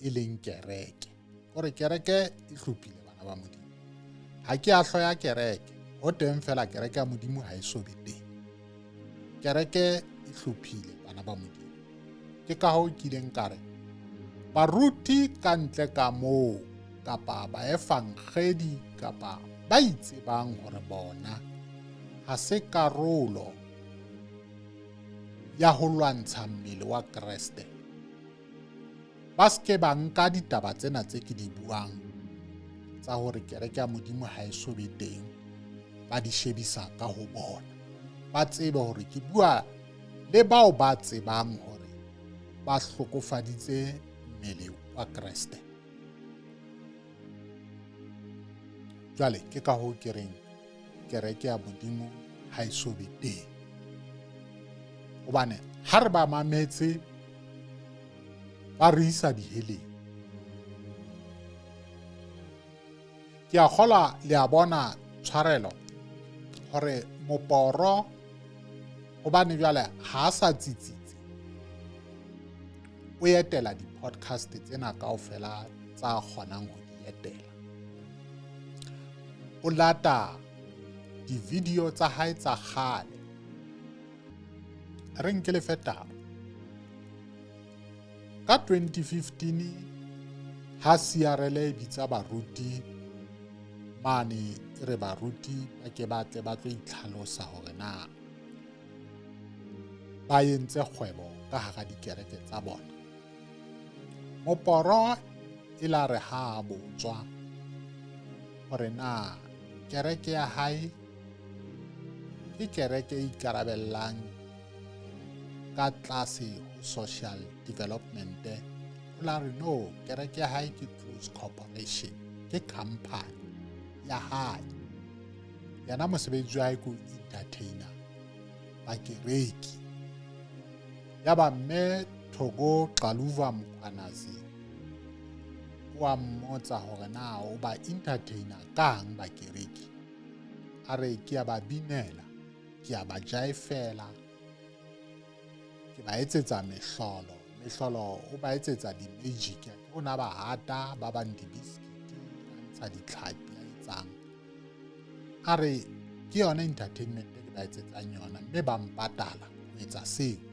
e leng kereke. Hore kereke e hlophile bana ba Modimo. Ha ke a hloya kereke, ho teng fela kereke ya Modimo ha e so be teng. Kereke e hlophile bana ba Modimo. Ke ka hoo ke ileng ka re baruti ka ntle ka moo kapa baefangedi kapa ba itsebang hore bona ha se karolo ya ho lwantsha mmele wa Kreste, ba se ke ba nka ditaba tsena tse ke di buang tsa hore kereke ya Modimo ha e so be teng, ba di shebisa ka ho bona. Ba tsebe hore ke bua le bao ba tsebang hore ba hlokofaditse mmele wa Kreste. Jwale ke ka hoo ke reng kereke ya Modimo ha e so be teng, hobane ha re ba mametse ba re isa diheleng. Ke a kgolwa le a bona tshwarelo hore moporo, hobane jwale ha a sa tsitsitse, o etela di-podcast tsena kaofela tsa kgonang ho di etela. O lata di-video tsa hae tsa kgale. Re nke le fe taba. Ka 2015 ha CRL e bitsa baruti mane, e re baruti ba ke ba tle ba tlo itlhalosa hore na ba entse kgwebo ka hara dikereke tsa bona. Moporo e la re ha a botswa hore na kereke ya hae ke kereke e ikarabellang ka tlase ho social development, o la re no, kereke ya hae ke close corporation, ke company ya hae. Yena mosebetsi wa hae ke ho entertainer bakereki. Ya ba mme Thoko Xaluva Mkhwanazi o a mmotsa hore na o ba entertainer kang bakereki. A re ke a ba binela, ke a ba jaefela, ke ba etsetsa mehlolo. Mehlolo o ba etsetsa di-magic, ke ona ba hata ba bang di-biscuit, a ntsha ditlhapi, a etsang. A re ke yona entertainment ke ba etsetsang yona, mme ba mpatala ho etsa seo.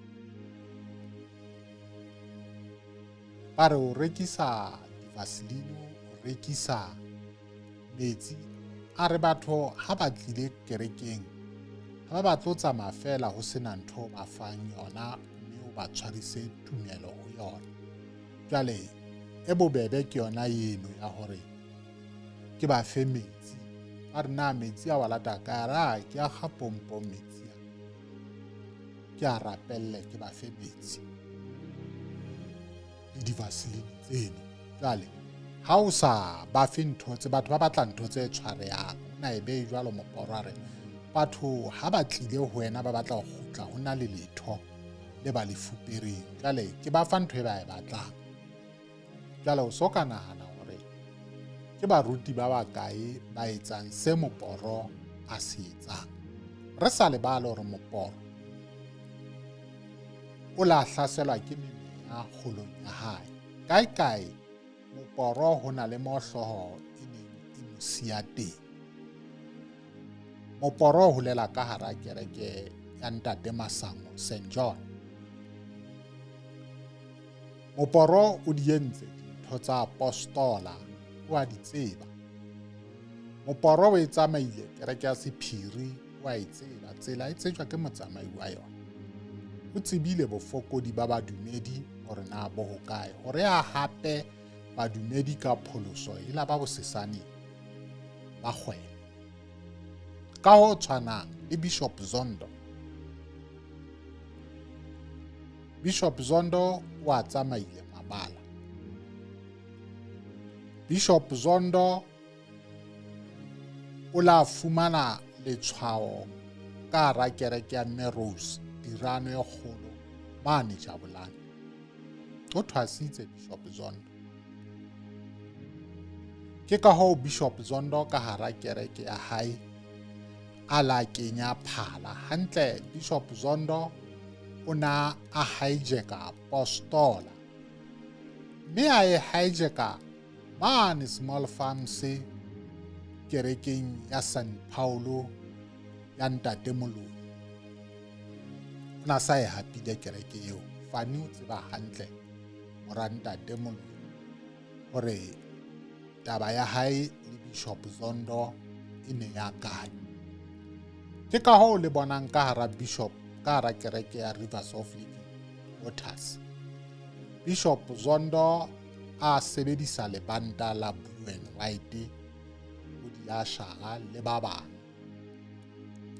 Ba re o rekisa di-vaseline, o rekisa metsi. A re batho ha ba tlile kerekeng ha ba batle ho tsamaya feela ho sena ntho ba fang yona, mme o ba tshwarise tumelo ho yona. Jwale e bobebe ke yona eno ya hore ke ba fe metsi. A re na metsi a wa lata kae? A re, a ke a kga pompong metsi a, ke a rapelle ke ba fe metsi le di-vaseline tseno. Jwale ha o sa ba fe ntho tse, batho ba batla ntho tse tshwarehang, o na e behe jwalo moporo. A re batho ha ba tlile ho wena ba batla ho kgutla, ho na le letho le ba le fupereng. Jwale ke ba fa ntho e ba e batlang. Jwale o so ka nahana hore ke baruti ba bakae ba etsang se moporo a se etsang. Re sa lebale hore moporo o la hlaselwa ke memeya kgolong ya hae. Kae kae moporo ho na le mo hlooho e neng e mo siya teng. Moporo o holela ka hara kereke ya Ntate Masango St John. Moporo o di entse dintho tsa apostola, o a di tseba. Moporo o e tsamaile kereke ya sephiri, o a e tseba. Tsela e tsejwa ke motsamai wa yona. O tsebile bofokodi ba badumedi hore na bo hokae, hore a hape badumedi ka pholoso e la ba bosesane ba kgwebo. Ka ho tshwanang le Bishop Zondo. Bishop Zondo o a tsamaile mabala. Bishop Zondo o la fumana letshwao ka hara kereke ya Mme Rose, tirano e kgolo mane Jabulani. O thwasitse Bishop Zondo. Ke ka hoo Bishop Zondo ka hara kereke ya hae a la kenya phala. Hantle Bishop Zondo o na a hijacka apostola. Mme a e hijacka mane Small Farms kerekeng ya San Paulo ya Ntate Moloi. O na sa e hapile kereke eo. Fani o tseba hantle mora Ntate Moloi hore taba ya hae le Bishop Zondo e ne ya kae. Ke ka hoo le bonang ka hara Bishop, ka hara kereke ya Rivers of Living Waters, Bishop Zondo a sebedisa lebanta la blue and white ho diashara le ba bang.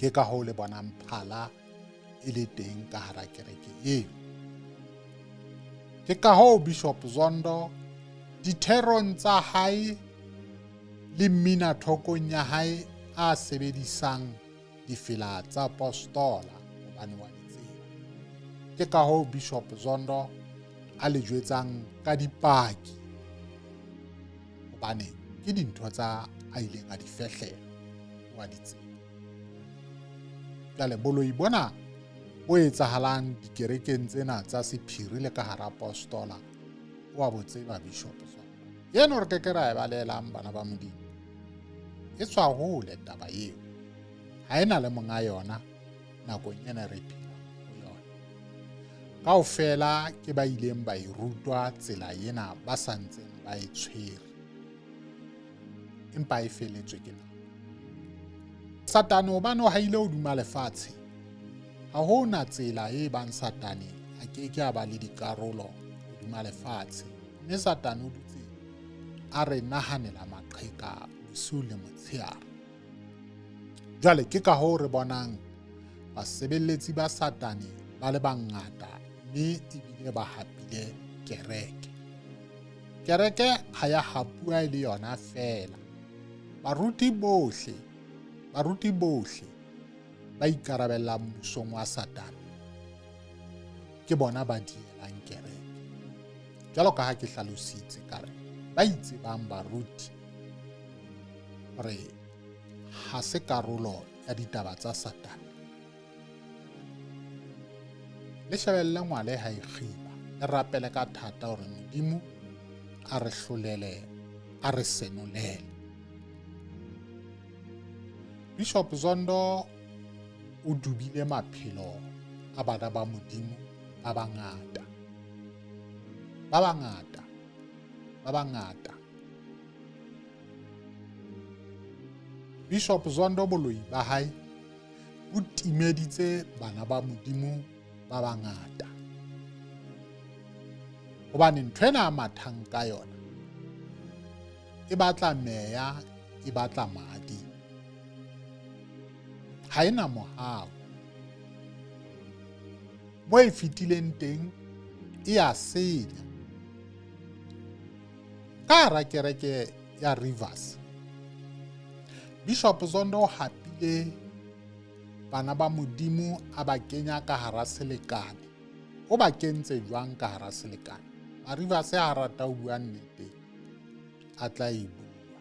Ke ka hoo le bonang phala e le teng ka hara kereke eo. Ke ka hoo Bishop Zondo ditherong tsa hae le mmina thokong ya hae a sebedisang difela tsa apostola hobane wa di tseba. Ke ka hoo Bishop Zondo a le jwetsang ka dipaki hobane ke dintho tsa a ileng a di fehlela, wa di tseba. Jwale boloi bona bo etsahalang dikerekeng tsena tsa sephiri le ka hara apostola wa bo tseba Bishop Zondo. Eno re ke ke ra e balelang bana ba Modimo. E tswa hole taba eo. Ha ena le monga yona nakong ena re phelang ho yona. Kaofela ke ba ileng ba e rutwa tsela ena ba sa ntseng ba e tshwere. Empa e feletswe ke nako. Satane hobane o haile hodima lefatshe, ha ho na tsela e bang Satane a ke ke a ba le dikarolo hodima lefatshe. Mme Satane o dutse a re nahanela maqheka bosiu le motshehare. Jwale ke ka hoo re bonang basebeletsi ba Satane ba le bangata mme ebile ba hapile kereke. Kereke ha ya hapuwa e le yona feela. Baruti bohle ba ikarabellang mmusong wa Satane ke bona ba dielang kereke. Jwalo ka ha ke hlalositse ka re ba itsebang baruti hore ha se karolo ya ditaba tsa Satane. Le shebelle ngwale ha e kgiba, le rapele ka thata hore Modimo a re hlolele, a re senolele. Bishop Zondo o dubile maphelo a bana ba Modimo ba bangata. Ba bangata. Ba bangata. Bishop Zondo boloi ba hae o timeditse bana ba Modimo ba bangata. Hobane ntho ena a mathang ka yona e batla meya, e batla madi. Ha ena mohau. Mo e fetileng teng e a senya. Ka hara kereke ya Rivers, Bishop Zondo o hapile bana ba Modimo a ba kenya ka hara selekane. O ba kentse jwang ka hara selekane? A Rivers ha rata ho bua nnete, a tla e bua.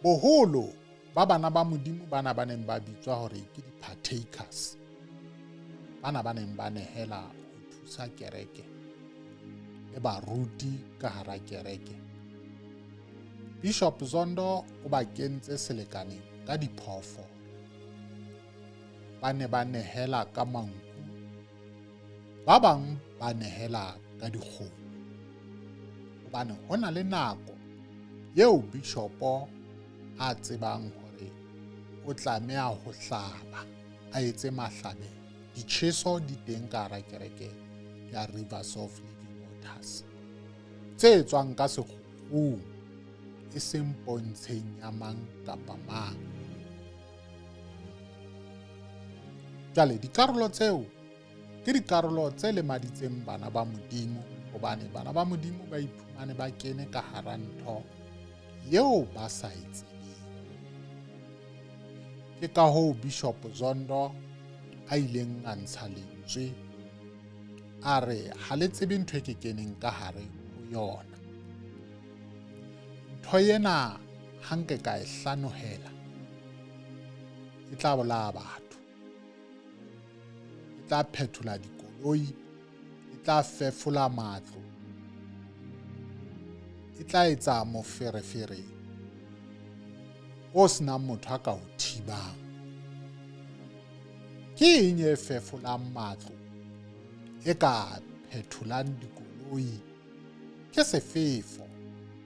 Boholo ba bana ba Modimo bana ba neng ba bitswa hore ke di-partakers, bana ba neng ba nehela ho thusa kereke le baruti ka hara kereke, Bishop Zondo o ba kentse selekaneng ka diphoofolo. Ba ne ba nehela ka manku, ba bang ba nehela ka dikgomo. Hobane ho na le nako eo bishopo a tsebang hore o tlameha ho hlaba, a etse mahlabelo. Ditjheso di teng ka hara kereke ya Rivers of Living Waters tse tswang ka sekgukgung, e seng pontsheng ya mang kapa mang. Jwale dikarolo tseo ke dikarolo tse lemaditseng bana ba Modimo, hobane bana ba Modimo ba iphumane ba kene ka hara ntho eo ba sa e tsebeng. Ke ka hoo Bishop Zondo a ileng a ntsha lentswe a re ha le tsebe ntho e ke keneng ka hare ho yona. Ntho ena ha nke ka e hlanohela e tla bolaya batho, e tla phethola dikoloi, e tla fefola matlo, e tla etsa moferefere o senang motho a ka o thibang. Ke eng e fefolang matlo, e ka phetholang dikoloi? Ke sefefo.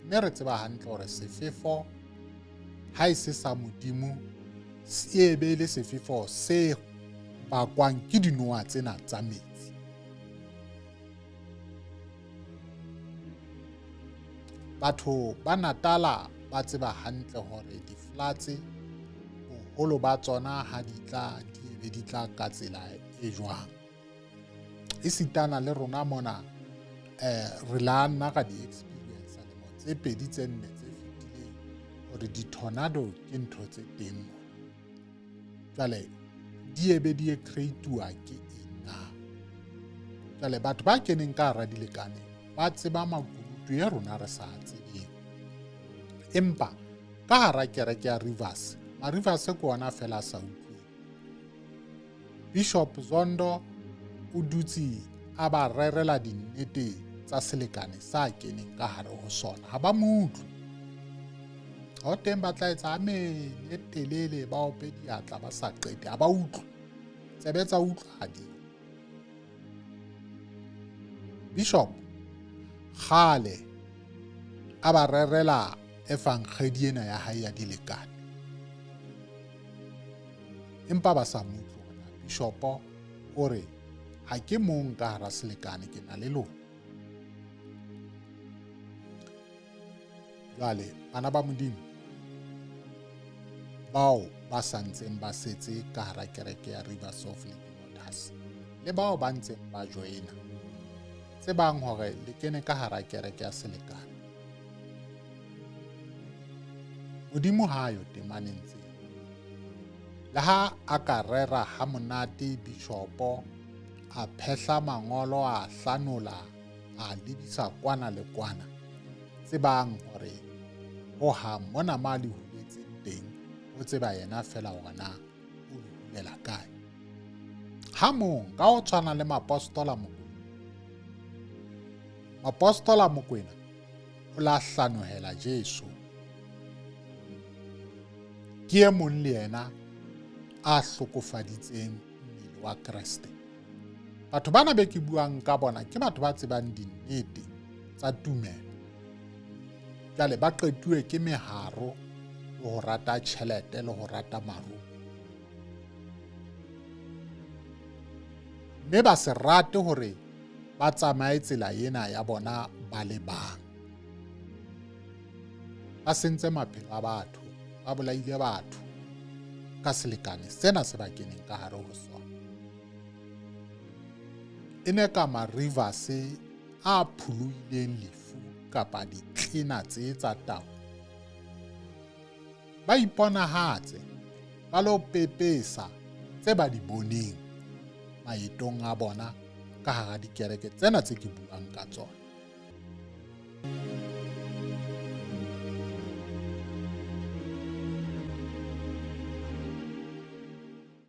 Mme re tseba hantle hore sefefo ha e se sa Modimo, se e be le sefefo se bakwang ke dinoha tsena tsa metsi. Batho ba Natala ba tseba hantle hore di-floods boholo ba tsona ha di tla di be di tla ka tsela e jwang. Esitana le rona mona re la nna ra di experience lemo tse 2 tse 4 tse fetileng hore di-tornado ke ntho tse teng mona. Jwale di ebe di e create-uwa ke eng na? Jwale batho ba keneng ka hara dilekane ba tseba makunutu e rona re sa tsebeng. Empa ka hara kereke ya Rivers, ma-Rivers ke ona fela a sa utlweng. Bishop Zondo o dutse a ba rerela dinnete tsa selekane sa keneng ka hare ho sona. Ha ba mo utlwe. Ho teng ba tla etsa amen e telele, ba ope diatla ba sa qete. Ha ba utlwe. Tsebe tsa utlwa ha di. Bishop kgale a ba rerela evangedi ena ya hae ya dilekane, empa ba sa mo utlwe. Bishop o re ha ke mong ka hara selekane, ke na le lona. Jwale bana ba Modimo bao ba sa ntseng ba setse ka hara kereke ya Rivers of Living Waters le bao ba ntseng ba joina, tsebang hore le kene ka hara kereke ya selekane. Modimo ha yo temaneng tseo. Le ha a ka rera ha monate bishopo, a phehla mangolo, a hlanola, a lebisa kwana le kwana, tsebang hore ho hang mona ma le huletseng teng, o tseba yena fela hore na o le hulela kae. Ha mong ka ho tshwana le Mapostola Mokwena, Mapostola Mokwena o la hlanohela Jesu. Ke e mong le yena a hlokofaditseng mmele wa Kreste. Batho bana be ke buang ka bona ke batho ba tsebang dinnete tsa tumelo. Jwale ba qetuwe ke meharo le ho rata tjhelete le ho rata maruo. Mme ba se rate hore ba tsamaye tsela ena ya bona ba le bang. Ba sentse maphelo a batho, ba bolaile batho ka selekane sena se ba keneng ka hare ho sona. E ne ka ma-Rivers a pholoileng lefu kapa ditlena tse tsa tau. Ba iponahatse, ba lo pepesa tse ba di boneng maetong a bona ka hara dikereke tsena tse ke buang ka tsona.